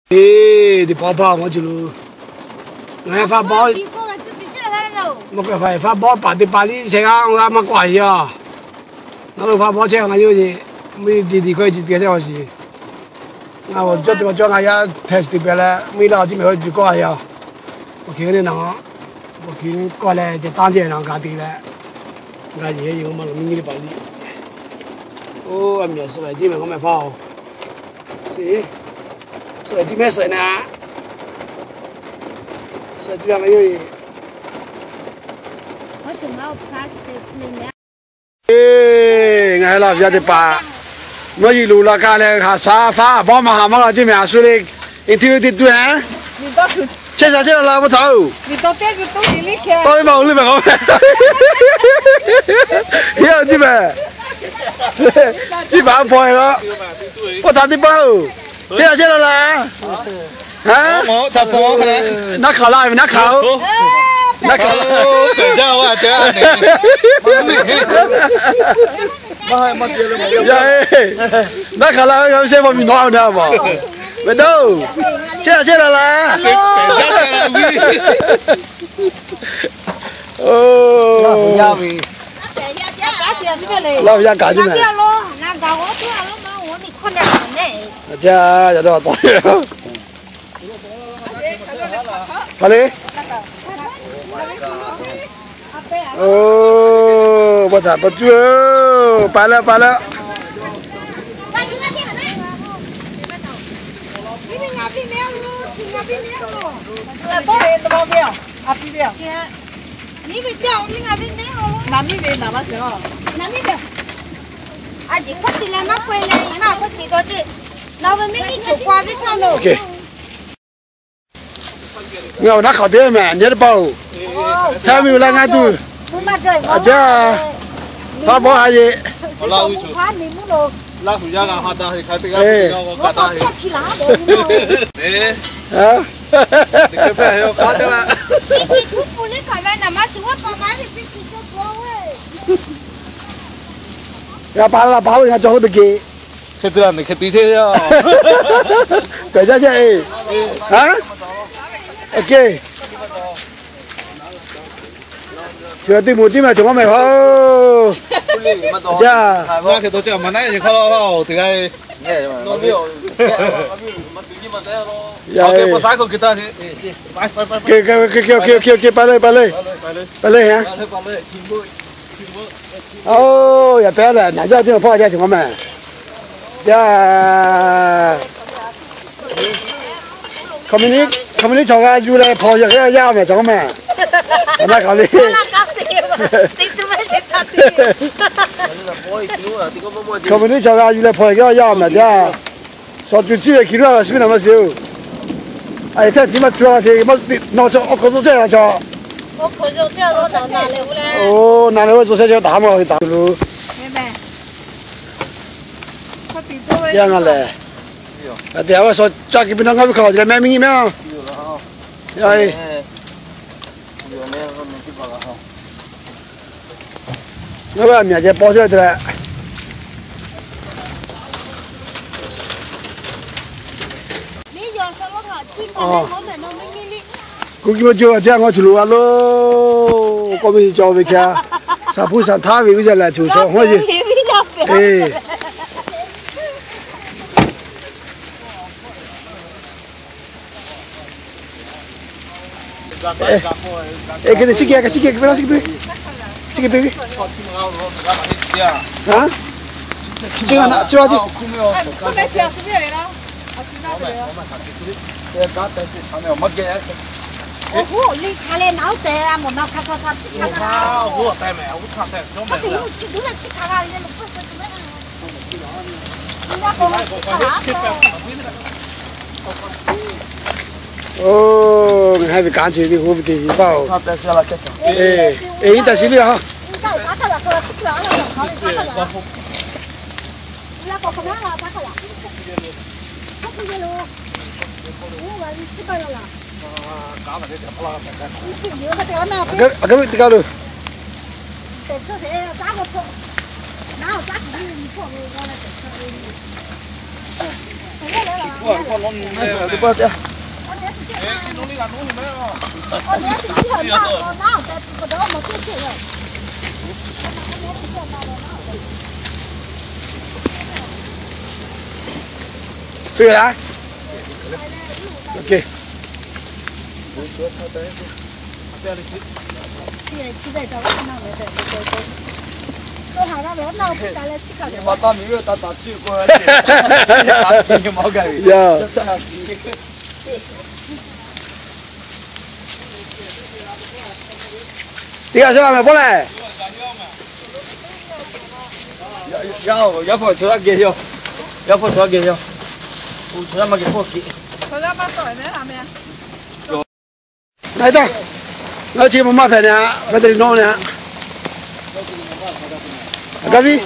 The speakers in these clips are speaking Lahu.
Eˬ, teˇ hpaˍ hpaˇ maˇ cuˬ lo, ngaˬ yaˇ hpaˇ bawˇ, maˇ k'oˆ hpaˇ, hpaˇ bawˇ paˍ teˇ hpaˍ liˇ sheh g'aˇ g'aˇ maˇ k'awꞈ a yaˇ. Ngaˬ lo hpaˇ bawˇ chehˇ ngaˬ yawˇ yeˬ, mvuhˇ yeˬ tiˍ tiˍ kawˇ tiˍ tiˍ chehˇ a shiˍ. Ngaˬ awˬ jawˇ teˇ ma cawˇ ngaˬ yaˇ test teˇ pehˍ leh mvuhˇ yeˬ laˇ awˬ jiˇ mehˍ hawˇ juˬ kawˇ a yaˇ. Awˬ hk'e neˇ naˍ, awˬ hk'e kawˇ leh ceh tanˇ ceh naˍ gaˬ te leh, gaˬ yeˬ yeˬ maˇ lawˬ miˇ nyi teˇ hpaˍ liˇ. Oˇ, a miˬ a suh leh jiˇ mehˍ k'awꞈ mehˍ hpaˇ oˬ. Eˬ, suh leh jiˇ mehˍ suh na, suh leh jiˇ mehˍ ngaˬ yawˇ yeˬ. Eˬ, ngaˬ hui laˇ ve yaˇ teˇ hpaˍ, mvuhˇ yeˬ luˬ la kaˇ leh haꞈ shaˉ faˉ bawˇ maˇ haꞈ maˇ g'a jiˇ mehˍ a suh le. Interview teˇ tuˬ heˆ. Chehˇ sha chehˇ la la maˇ htaꞈ oˬ. Tawˇ ve maˇ oˬ leuˇ mehˍ k'awꞈ mehˍ. Yaˇ jiˇ mehˍ, jiˇ baˬ hpaw e la, oˇ htaꞈ teˇ paˇ oˬ. Chehˇ la chehˇ la la. Naˉ hk'aˬ la ve naˉ hk'aˬ oˬ. Naˉ hk'aˬ, naˉ hk'aˬ la ve g'a ve shehˇ maˇ miˬ nawˉ a na maˬ. Ve doˇ, chehˇ la chehˇ la la. Oˇ, laˇ ve yaˇ kaꞈ jiˇ mehˍ. Jaˇ, yaꞈ dawˇ taw. Hk'aˬ le. Oˇ, pa htaꞈ pa cuˇ, pa leh pa leh. Ngaˬ awˬ naˉ hk'aˬ teˇ mehˍ nyi teˇ hpaˍ oˬ. Htaˇ miˬ uˬ la ngaˬ tuˬ. A jaˇ, hpaˇ bawˇ ha yeˬ. G'a pa la pa ve ngaˬ cawˬ hk'oˆ teˇ geh. Hk'e te la mehˍ hk'e te hteˇ yaˇ. Pehˬ jaˇ jaˇ e. Aˬ, oˇ hk'e, teˇ moˍ tiˉ mehˍ cawˬ maˇ mehˍ hpaˇ oˬ. Jaˇ, oˇ hk'e, oˇ hk'e, oˇ hk'e, pa le, pa le, pa le, ha. Oˇ, yaꞈ pehˉ lehˬ, naˍ jaˇ teˇ maˬ hpawˇ jaˇ cawˬ maˇ mehˍ. Jaˇ, communist chaw g'a yuˬ leh hpaw yaꞈ k'aw yaˇ mehˍ cawˬ maˇ mehˍ. Aˬ, naˉ hk'aˬ le. Communist chaw g'a yuˬ leh hpaw yaꞈ k'aw yaˇ mehˍ jaˇ. Shawˍ cuˬ ciˇ ve hkiˬ luˉ a g'a shiˍ piˇ naˍ maˇ shiˍ oˬ. A yehˬ htaˇ tiˉ maˇ cuˇ a te, nawˬ chaw awˬ hk'aw zuhˆ chehˇ la chaw. Oˇ, na leh oˇ ve zuhˆ chehˇ chehˇ taˍ ha maˇ g'a ve taˍ lo. Yaˇ ngaˬ lehˬ, a te a ve shaw caˇ ke piˇ naˇ ngaˇ viˉ hk'a te leh mehˆ miˇ nyi mehˆ a. Yaˇ e, ngaˇ ve a miˬ a ceh paw chehˇ te leh. Kuˇ kiˇ maˇ cawˬ a jaˇ ngaw cuˬ lo a loˬ. K'awꞈ ve cawˬ ve hk'e, shaˍ hpuˇ shaˍ htaˇ ve g'uˇ yaˇ lehˬ cuˬ chaw hawˉ yeˬ. Eˬ. Eˬ, hk'e te chi ke, chi ke, chi ke piˇ ve, chi ke piˇ ve. Chi g'a na chi g'a ti. Oˇ, ngaˬ hui ve kanˉ chi ve k'oˆ ve te ve paˇ oˬ. Eˬ, eˬ, nyi taˍ shiˍ liˇ a. Aˬ, gaˇ ve teˇ g'aˇ lo. Tui laˇ. Ok. Yaˇ. Teˇ g'aˇ shaˉ la mehˍ pawˆ lehˬ. Yaˇ, yaˇ hpawˇ chaw yaˇ geh yaˇ, yaˇ hpawˇ chaw yaˇ geh yaˇ, chaw yaˇ maˇ geh hpawˇ kiꞈ. Ngaˬ hui taˇ, ngaˬ hui chi ma maˇ hpehꞈ neh, hk'a te li nawˇ neh. Gaˇ viˉ,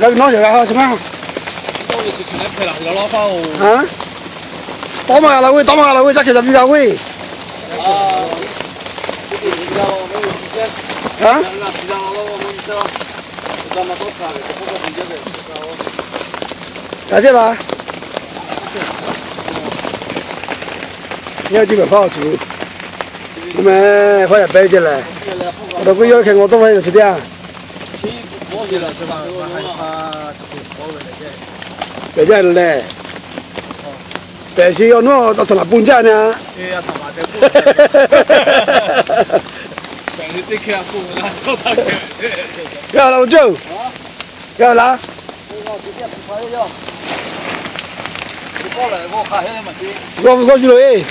gaˇ viˉ nawˉ yaꞈ g'a ha chi maˇ. Tawˇ maˇ g'a la ve, tawˇ maˇ g'a la ve, caˇ hkeh ca piˇ g'a ve. Ka ce la. Yaˇ tiˉ mehˍ hpaˇ awˬ tuˬ. Mehˍ hpaˇ yaꞈ pehˉ ce lehˬ. Awˬ taw k'oˆ yawˇ hkeh ngawˬ tawˇ maˇ heˆ laˬ chi teˇ yanˇ. Pehˬ jaˇ lehˬ. Pehˬ shi awˬ nuˉ awˬ htaꞈ naꞈ pun jaˇ na. G'a la awˬ ceuˬ. G'a la. G'awˇ ve g'awˇ yuˬ lo e.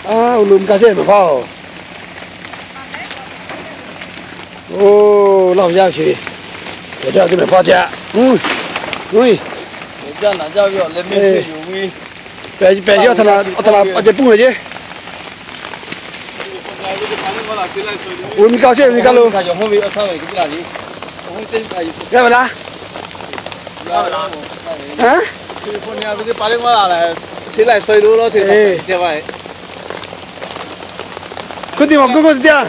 Oˇ lo mvuhˇ kaˇ shehˆ mehˍ hpaˇ oˬ. Oˇ, laˇ yaˇ sheˍ. Pehˬ jaˇ teˇ mehˍ hpaˇ jaˇ. Pehˬ, pehˬ awˬ htaꞈ, awˬ htaꞈ a ceh puˇ ve ce. Oˇ mvuhˇ kaˇ shehˆ mvuhˇ kaˇ lo. G'a ve laˇ. Hkui teˇ maˬ hkui k'oˆ teˇ yanˇ.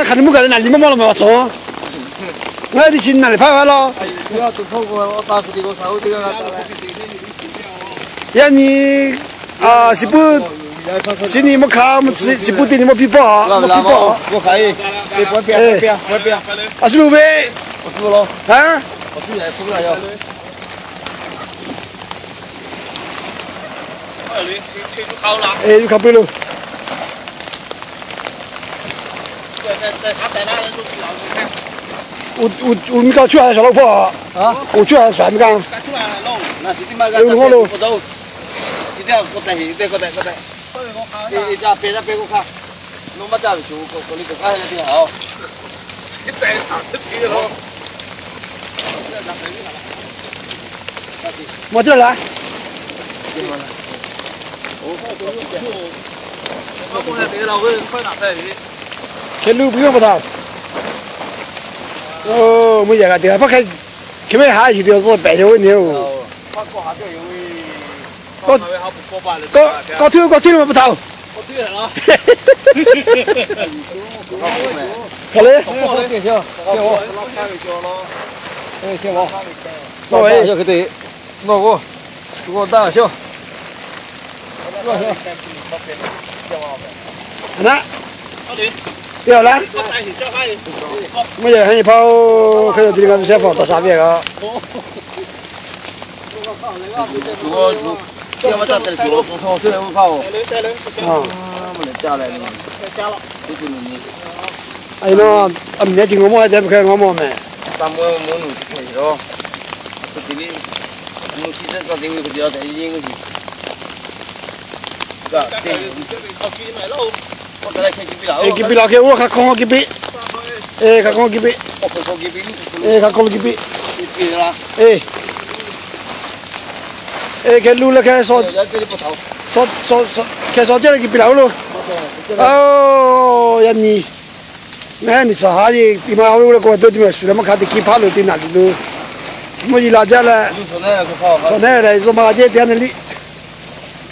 Hk'aˬ ni mvuhˇ gaˬ leh naˬ liꞈ maˇ mawˇ la mehˍ a cawˬ. Ngaˬ hui teˇ chi naˬ liꞈ hpaˇ ve laˇ. Yaˇ nyi, shiˍ puˉ, shiˍ nyi mawˇ hk'aˇ, shiˍ puˉ teˇ nyi mawˇ piˇ pawˆ, mawˇ piˇ pawˆ. A shu lo ve. Yuˇ hk'a peu lo. Uˉ, mvuhˇ kaˇ chuˇ a shaˍ laˇ pawˆ. Uˉ, chuˇ a shaˍ mvuhˇ kaˇ. Uˉ, lo. Maˇ cawˇ laˇ. Hk'e lu piˇ ve pa taw. Oˇ, mvuhˇ yeˬ g'a te g'a hpaˇ hk'e, hk'e ve haˉ yuˬ te awˬ zuhˇ pehꞈ ve nyi oˬ. Kawˇ hteˇ kawˇ hteˇ lo ma pa taw. Hk'aˬ le. Nawˬ ve, nawˬ k'o, naˆ, te awˬ laˇ. Mvuhˇ yeˬ ha nyi hpaˇ oˬ, hk'e yoˬ te nyi g'a ve shehˇ hpaˇ taꞈ sha ve a. A, a miˬ nyi chi ngaw mawˇ ha te hk'e ngaw mawˇ mehˍ. Kiˇ piˇ laˬ hk'e, oˇ hk'a hk'aw kiˇ piˇ. Eˬ, hk'a hk'aw kiˇ piˇ. Eˬ, hk'a hk'aw kiˇ piˇ. Eˬ, eˬ, hk'e lu leh hk'e, hk'e shaw cehˇ leh kiˇ piˇ laˬ oˬ lo. Oˇ, yaˇ nyi. Ngaˬ hui niˬ shaˍ haˉ yeˬ piˇ ma oˬ lo k'o, a to teˇ mehˍ shuˍ leh maˇ hk'a te kiˇ hpaˇ lo te naˬ liꞈ lo. Mvuhˇ yeˬ la jaˇ leh, shaw nehˉ leh zuhꞈ ma g'a jehˇ te a neh liꞈ.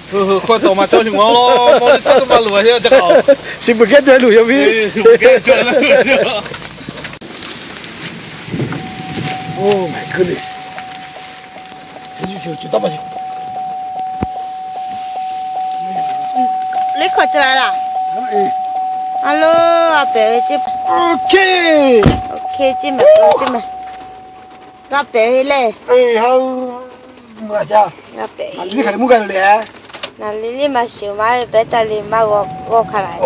Hkawˇ tawˍ ma cawˇ nyi ma lo, mawˇ teˇ chaˇ kaꞈ maˇ loˍ a. Shiˍ beuꞈ kehˉ cawˬ e loˬ yaˇ viˉ. Oˇ, ngaˬ hkui le. Liꞈ hkawꞈ ca la laˇ. Alo, a pehˍ ve ceˇ. Oˇ hk'e ceˇ mehˍ, ceˇ mehˍ. G'a pehˍ ve le. G'a pehˍ. Naˬ liꞈ liꞈ maˇ shiˍ maˇ ve, pehˉ taˇ le maˇ g'aw hk'a laꞈ.